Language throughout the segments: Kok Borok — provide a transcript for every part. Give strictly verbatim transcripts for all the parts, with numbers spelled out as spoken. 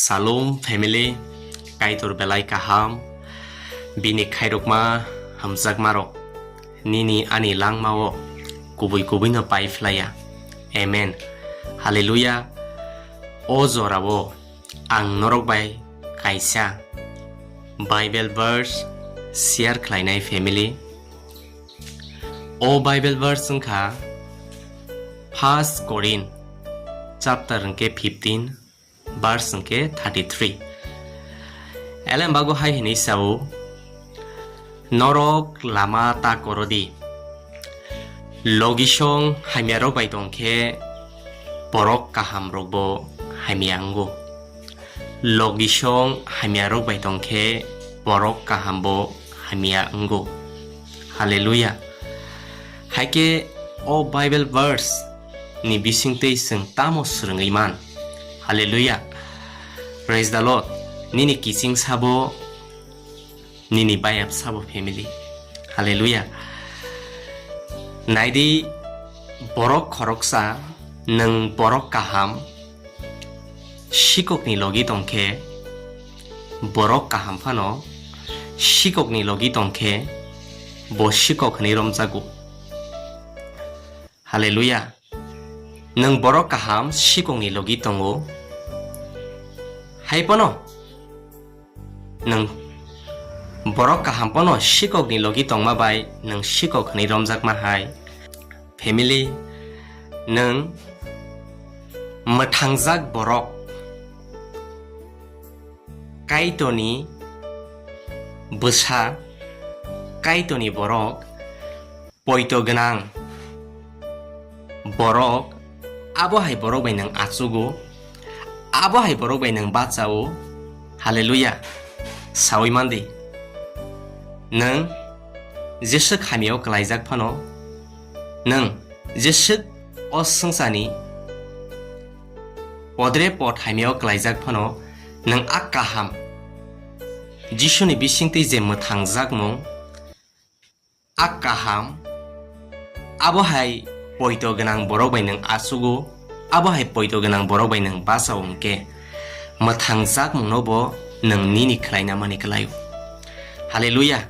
Shalom family, Kaitor belai kaham, bini khairokma hamjakmarok nini ani langmao kubui kubuino pai phlaiya. Amen. Hallelujah. O jorao ang norok bai kaisa Bible verse share khlainai family. O Bible verse wngkha First Corinth chapter hwnkhe fifteen, verse hwnkhe thirty-three. Elem bago hai hwnwi sao, "Norok lama ta korodi. Logisong hamyarok bai tongkhe borok kahamrokbo hamya wngo. Logisong hamyarok bai tongkhe borok kahambo hamya wngo." Hallelujah. Haikhe o Bible verse ni bisingtwi chwng tamo swrwngwi man? Hallelujah. Praise the Lord. Nini kiching sabo, nini bayap sabo family. Hallelujah. Naidi, borok khoroksa, nwng borok kaham, sikokni logi tongkhe, borok kaham phano sikokni logi tongkhe, bo sikok hwnwi romjago. Hallelujah. Nwng borok kaham sikokni logi tongo. Hai phano nwng borok kaham phano sikokni logi tongma bai nwng sikok hwnwi romjakma hai. Family, nwng mwthangjak borok, Kaitorni bwsa, Kaitorni borok, poito gwnang borok, abo hai borok bai nwng achugo, abo hai borok bai nwng bachao. Hallelujah. Sawi mandi. Nwng jeswk hamyao klaijak phano, nwng jeswk o swngcharni podre pod hamyao klaijak phano, nwng a kaham Jisuni bisingtwi je mwthangjakmung, a kaham, abo hai poito gwnang borok bai nwng achugo, abo hai poito gwnang borok bai nwng bachao hwnkhe, mwthangjakmungno bo nwng nini khlaina mani kwlaio. Hallelujah.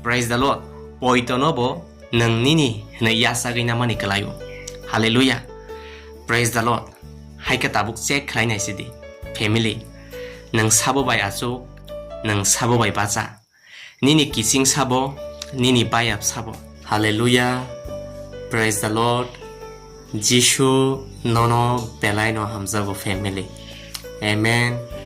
Praise the Lord. Poitono bo nwng nini hwnwi yachagwi namani kwlaio. Hallelujah. Praise the Lord. Hai khe tabuk check khlai nai sidi. Family, nwng sabo bai achuk, nwng sabo bai bacha. Nini kiching sabo, nini bayap sabo. Hallelujah. Praise the Lord. Jisu nono belai no hamjago family. Amen.